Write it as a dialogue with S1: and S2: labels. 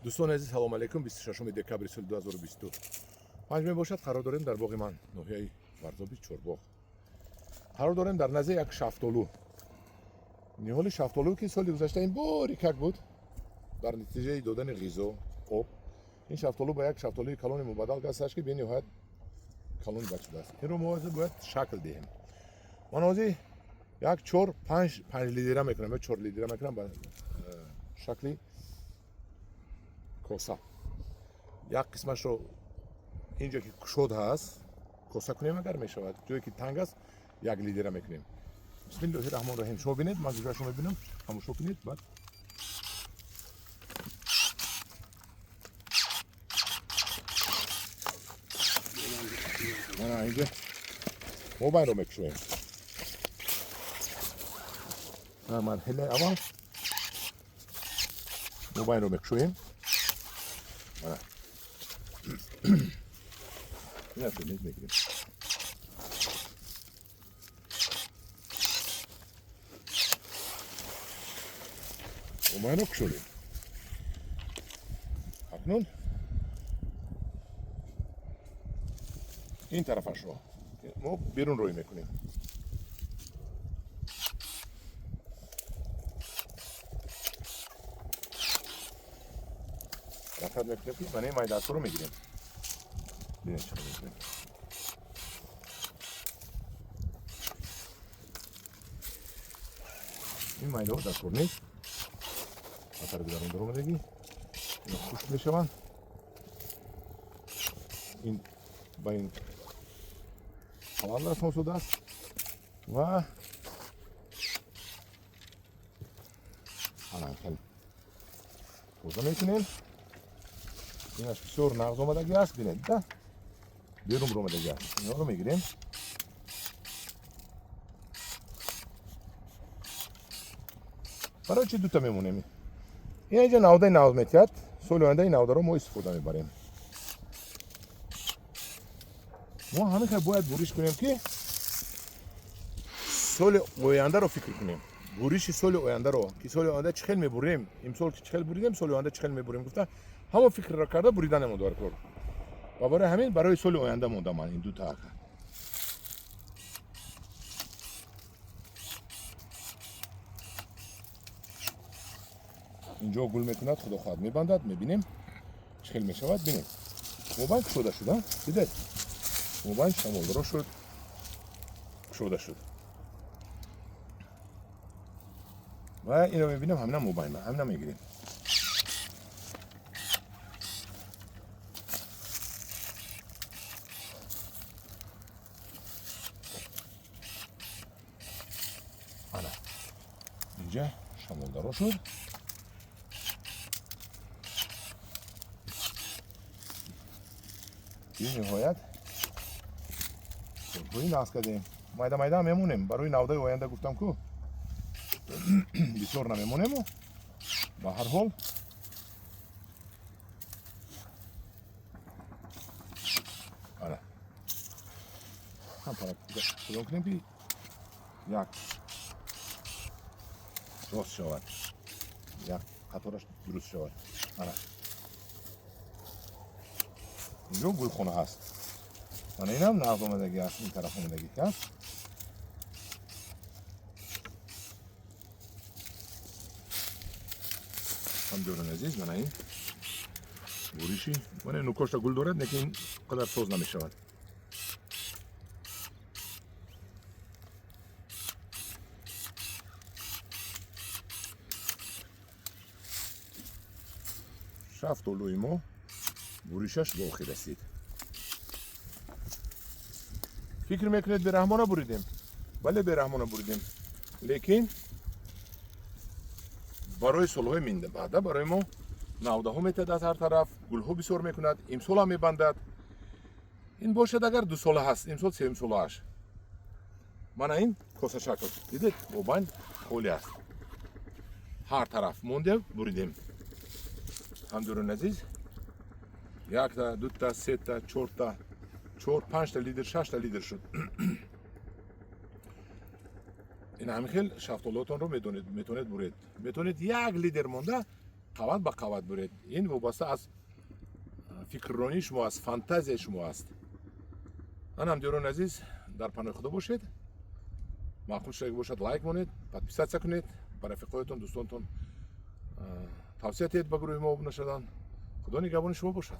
S1: Дӯстони азиз, салом алейкум. 26 декабри соли 2025 мебошад. Қарор дорем дар боғи ман, ноҳияи Варзоби, Чорбоғ. Қарор дорем дар назди як шафтолу, ниҳоли шафтолу, ки соли гузашта ин борикак буд. Дар натиҷаи додани ғизо, об, ин шафтолу ба як шафтолуи калони мубаддал гаштааст, ки бениҳоят калон бад шудааст. Инро мо ҳозир бояд шакл диҳем. Ман ҳозир як, чор, панҷ, панҷ лидера мекунам ё чор лидера мекунам ба шакли коса. Як қисмашро инҷо, ки кушод ҳаст, коса кунем, агар мешавад. Ҷое ки танг аст, як лидера мекунем. Бисмиллоҳи раҳмони раҳим. Шумо бинед, ман гӯшашро мебинам, тамошо кунед. Баъд мана инҷа мобайнро мекушоем. Марҳилаи аввал мобайнро мекушоем. Мана ин мегирем. Мобайнро кушодем. Акнун ин тарафашро мо берун рӯй мекунем. Ҳаракат мекунем, ки мана ин майдакҳоро мегирем. Бинед, чӣ мекунем. Ин майдаҳо дар кор нест, ба тарафи дарун даромадагӣ, ино хушк мешаванд. Ин ба ин халал расон шудааст ва ана хел тоза мекунем. Инаш бисёр нағз омадагӣ аст, бинед, да берун омадагӣ аст. Инҳоро мегирем. Барои чи дута мемонем? Ин инҷа навдаи нав метиҳад. Соли оянда ин навдаро мо истифода мебарем. Мо ҳамин хел бояд буриш кунем, ки соли ояндаро фикр кунем, буриши соли ояндаро, ки соли оянда чӣ хел мебурем, имсол чӣ хел буридем, соли оянда чӣ хел мебурем гуфта, ҳамон фикрро карда буриданемо дар кор. Ва барои ҳамин барои соли оянда монда ман ин дута ака. Инҷо гул мекунад, худо хоҳад, мебандад, мебинем, чӣ хел мешавад. Бинем, мобайн кушода шуда, дидед, мобайн шамолдоро шуд, кушода шуд. Ва инро мебинем, ҳамина мобайн, ҳамина мегирем. Ана инҷа шамолдаро шуд. Ниҳоят корҳои нағз кардем. Майда майда мемонем барои навдаи оянда. Гуфтам ку, бисёр намемонему, ба ҳар ҳол ана ҳам кунем, ки як рост шавад, як қатораш дуруст шавад. Ана инҷо гулхона ҳаст. Мана инам нағз омадагӣ аст, ин тараф омадагӣ ки аст. Ҳамдиёрони азиз, мана ин буриши. Мана нукошта гул дорад, лекин қадар соз намешавад. Шафтолӯи мо буришаш ба охир расид. Фикр мекунед, бераҳмона буридем? Бале, бераҳмона буридем, лекин барои солҳои баъда барои мо навдаҳо метиҳад, аз ҳар тараф гулҳо бисёр мекунад. Имсолам мебандад. Ин бошад, агар дусола ҳаст, имсол сеюмсолааш. Мана ин косашакл, дидед, мобайн холӣ аст, ҳар тараф мондем, буридем. Ҳамдиёрони азиз, якта, дута, сета, чорта, чор, панҷта лидер, шашта лидер шуд. Ин ҳамин хел шафтолотонро метавонед буред, метавонед як лидер монда. Қават ба қават буред, ин вобаста аз фикрронии шумо аст, фантазияи шумо аст. Ан ҳамдиёрони азиз, дар паноҳи Худо бошед. Маъқул шуда бошад, лайк монед, подписаться кунед, ба рафиқоятон, дӯстонтон тавсия диҳед, ба гурӯҳи мо обуна шаванд. Худо нигаҳбони шумо бошад.